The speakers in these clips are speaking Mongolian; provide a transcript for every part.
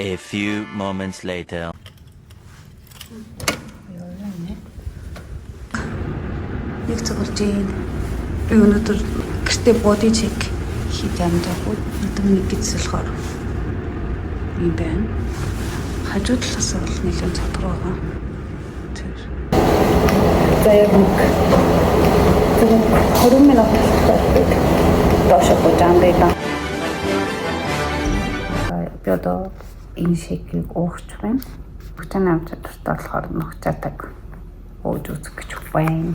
A few moments later. Нэг цаг болж байна. Би өнөөдөр гэртээ body check хийж амжаагүй. Надад нэг гэдэс болохоор юм байна. Хажуу талаас бол нэлээд цодгор байгаа. Тэр. За яг нэг зөвхөн 20 минут талтай доош гож амдаа. Би одоо энэ shake ийг уух байна. Бүтэн амттай дуртай болохоор нухацаатай ууж үзэх гэж байна.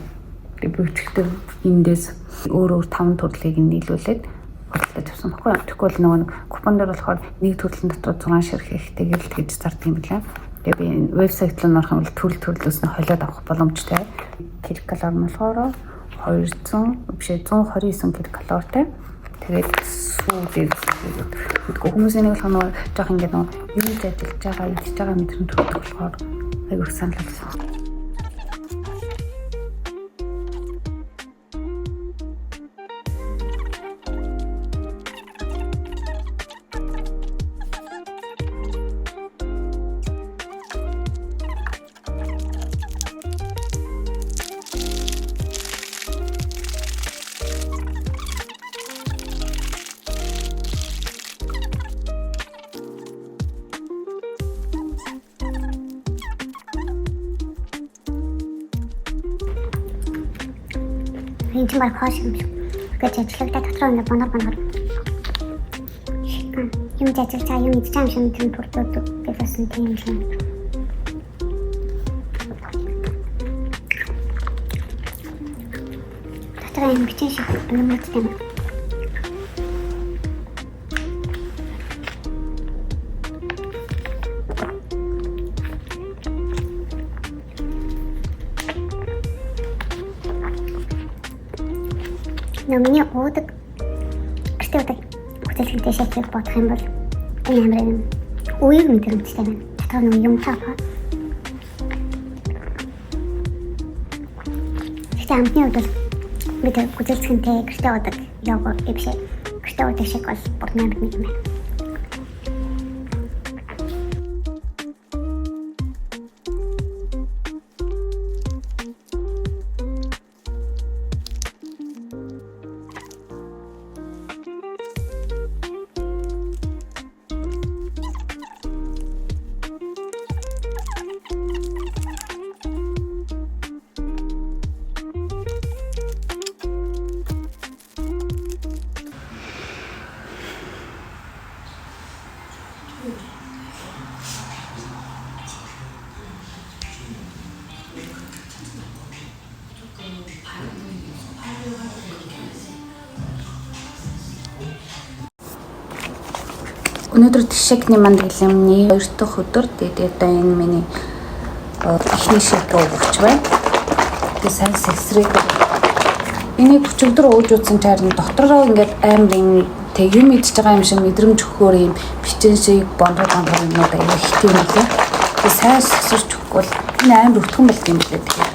Тэгээ би өчигдөр эндээс өөр өөр таван төрлийг нь нийлүүлээд худалдаж авсан баггүй юу. Тэгэхгүй бол нөгөө нэг купон дээр болохоор нэг төрлийн дотор 6 ширхэг ихтэйгээр л тэгж зардаг юм билээ. Тэгээ би энэ вебсайт руу орох юм бол төрөл төрлөөс нь холиод авах боломжтой. Килокалори нь болохоор 200 биш ээ 129 килокалоритой. Тэгээд сүү дээр мэдгүй хүмүүсийн нэг болохоор нөгөө жоох ингээд нөгөө юм ажиллаж байгаа, идэж байгаа мэдрэмж төрдөг болохоор айгүй их санал болгосон. Энэ чинь баг хоош юм шиг. Гэж ажиллагдаа дотроо ингээ бонор бонор. Юм ажиллаж байгаа юм идэж байгаа юм шиг мэдрэмж төрдөг гэж болсон тийм юм. Дотроо юм бичэн шиг юмнуудтай юм. Миний уудаг гэртээ уудаг хүзээлгэнтэй shake ийг бодох юм бол энэ амар юм үеиг мэдрэмжтэй байна. Дотор нэг юм таах. Гэхдээ амтны хувьд бол би тэр гүзээлзгэнтэй гэртээ уудаг йогурт биш ээ. Гэртээ уудаг shake бол бүр амар нэг юм байна. Өнөөдөр shake ний манд гэлэмний хоёр дахь өдөр. Тэгээд одоо энэ миний эхний shake уугч байна. Тэгээд сайн сэгсрээд энийг өчигдөр ууж үзсэн чинь харин дотороо ингээд амар юм тэг юм идэж байгаа юм шиг мэдрэмж өгөхөөр юм бичэн шиг бондор бондор юмнууд аяа их тийм лээ. Тэгээд сайн сэгсэрч өгөхгүй бол энэ амар өтгөн болд юм билээ тэгэхээр.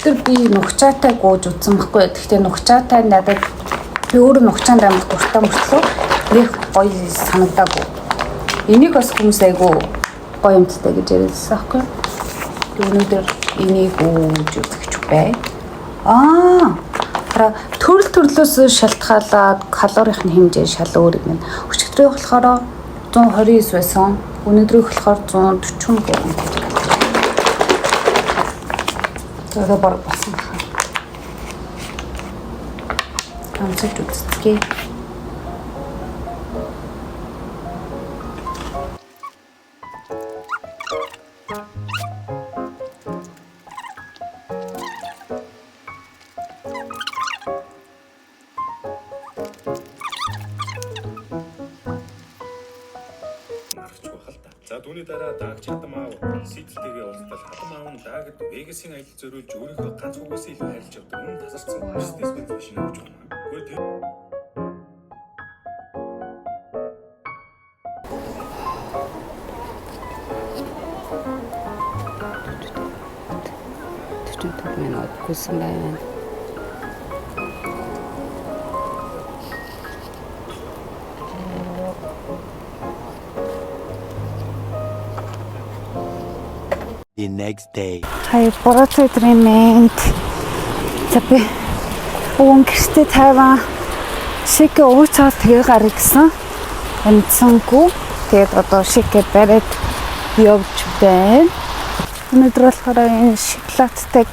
Тэр би нухацаатай гууж үзсэн байхгүй. Гэхдээ нухацаатай надад би өөрөө нухацаанд амар дуртай мөртлөө нэг гоё санагдаагүй. Энийг бас хүмүүс айгүй гоё юмттай гэж яриадсан байхгүй. Тэг өнөөдөр энийг ууж үзэж бай. Аа. Хараа төрөл төрлөөс шалтгаалаад калорийн хэмжээ шал өөр юм. Өчигдрийн болохоор 129 байсан. Өнөөдрийнх болохоор 143 ккал. Тэгээд баг болсон байна. Амсаж үзтгий. Гарч байх л та. За түүний дараа даагч хадам аав Сидэлтэйгээ уулзтал хадам аав нь лагерд Вегасийн аялал зориулж өөрийнхөө ганц хүүгээс илүү хайрлаж явдаг үнэн тасарсан Mercedes-Benz машин өгч байна. Гэхдээ тэр 45 минут гүйсэн байна. The next day. Хай, бороотой өдрийн мэнд. За, би өвөн гэртээ тайван shake уучаад тэгээ гаръя гэсэн. Амжсангүй. Тэгээд одоо shake бариад явж байна. Өнөөдөр болохоор энэ шоколадтай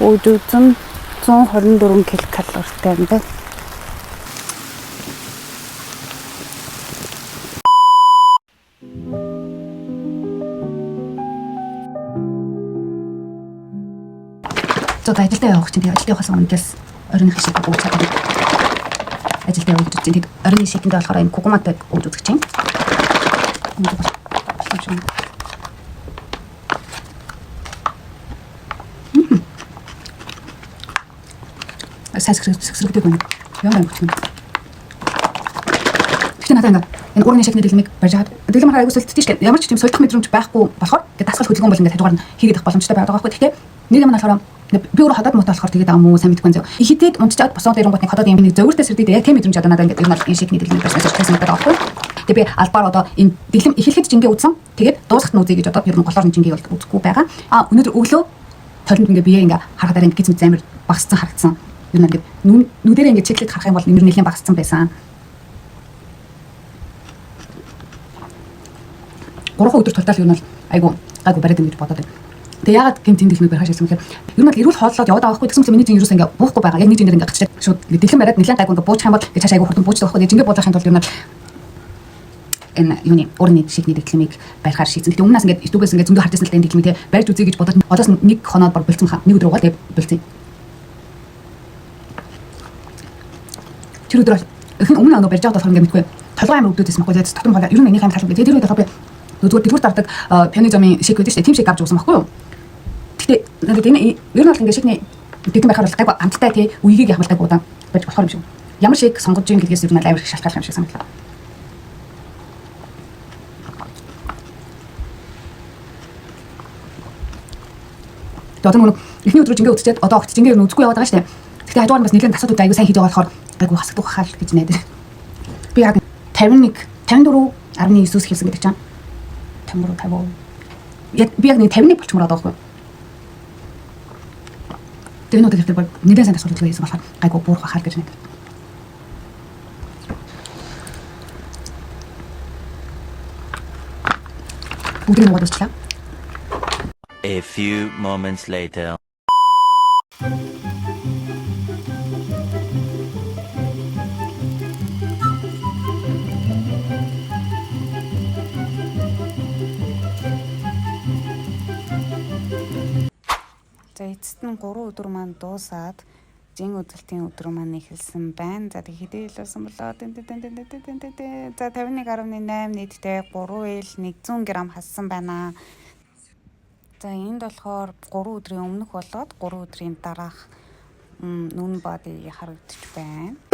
ууж үзэн, 124 ккал юм байна. За, одоо ажилдаа явах чинь, тэгээ ажилдаа явахаас өмнө гэлс оройн shake ууж чаддаг. Ажилдаа явах гэж үзсэн. Тэгэд оройн shake эндээ болохоор энэ куркуматай ууж үзэж чинь. Энэ бол сайн сэгсрэгдэг байна. Ямар юм хүч юм. Гэхдээ надад ингээ энэ уурны shake ний дэлмийг барьж аваад дэлгэм хараа айгуу сольдсон шүү дээ. Ямар ч тийм сольдох мэдрэмж байхгүй болохоор ингээ дасгал хөдөлгөөн бол ингээ хажуугаар нь хийгээд авах боломжтой байдаг байхгүй. Гэхдээ нэг юм нь болохоор би өөрөө ходоод муутай болохоор тэгээд байгаа мó, сайн мэдэхгүй юм. Ихэтэд унтчаад босоод ирэнгүүт нэг ходоод юм нэг зөөртэй сэрдээд яг тийм мэдрэмж одоо надад ингээд ер нь бол энэ shake ний дэлмийг барьснаас тайсан гэдэг байгаа байхгүй. Тэгээ би албаар одоо энэ дэлгэм эхлэхэд жингээ үзсэн. Тэгээд дуусахад нь үзье гэж бодоод ер нь голоор нь жингээ бол үзэхгүй байгаа. А өнөөдөр өглөө толинд ингээ бие ингээ харахад арай гиз мэт амар багассан харагдсан. Ер нь ингээ нүдэрээ ингээ чеклээд харах юм бол нэр нэлээд багассан байсан. 3 өдөр тултаал ер нь бол айгу гайгүй бариад ингэж бодоод байна. Тэгээ яагаад гэмт энэ дэлмийг барих шийдсэн гэхээр ер нь бол эрүүл хооллоод яваад байгаа байхгүй. Тэгсэн чинь миний зин ерөөсөө ингээ буухгүй байгаа. Яг нэг зинээр ингээ гацчаад шууд ингээ дэлгэм бариад нэлээд гайгүй ингээ буучих юм бол ингээ цааш айгу хурдан буучдаг байхгүй. Тэгээ жингээ буудлахын тулд ер нь бол энэ юуны уурны shake ний дэлгэмийг барихаар шийдсэн. Гэтэ өмнөөс ингээд YouTube-ээс ингээд зөндөө харж байсан л да, энэ дэлгэмийг те барьж үзье гэж бодоод одоос нэг хоноод баг болцсон хаа. Нэг өдөр угаал тэгээ болцсон. Тэр өдөр бол өхөн өмнө нөгөө барьж аваад болохоор ингээд мэдгүй толгой амар өвдөд байсан байхгүй. Тэгээд дотор нь ер нь энийг амар талбай. Тэгээд тэр үед болохоор би зүгээр дэлгүүр дардаг пионы замын shake байдаг шүү дээ. Тийм shake авч уусан байхгүй юу? Гэтэ надад энэ ер нь бол ингээд shake ний дэлгэм барихаар бол гайгүй амттай тий үеийг явах гайгүй удаан барьж болохоор юм шиг. Ямар shake сонгож ийн гэдгээс ер нь амар их шалтгаалах юм шиг санагдлаа. Тэгээ одоо нөгөө эхний өдрөө жингээ үзчихэд одоо огт жингээ ер нь үзэхгүй яваад байгаа шүү дээ. Гэхдээ хажуугаар нь бас нэлээд тасууд айгүй сайн хийж байгаа болохоор гайгүй хасагдах хахаал гэж найдаа. Би яг 51 54.9-өөс хэлсэн гэдэг чинь 53 50 яг би яг нэг 51 болчмоор байгаа байхгүй. Тэгээ энэ удаа гэхдээ нэлээд сайн дасгал хөдөлгөөн хийсэн болохоор гайгүй буурах хахаал гэж найдаа. Бүгдийг нугаад дуусчлаа. A few moments later. За, эцэст нь 3 өдөр маань дуусаад жин үзэлтийн өдөр маань эхэлсэн байна. За, тэг хэдэн ил болсон болоо? Тэн тэн тэн тэн тэн тэн тэн тэн. За, 51.8 нийтдээ 3 ил 100 г хассан байна. За, энд болохоор 3 өдрийн өмнөх болоод 3 өдрийн дараах нүн body харагдчих байна.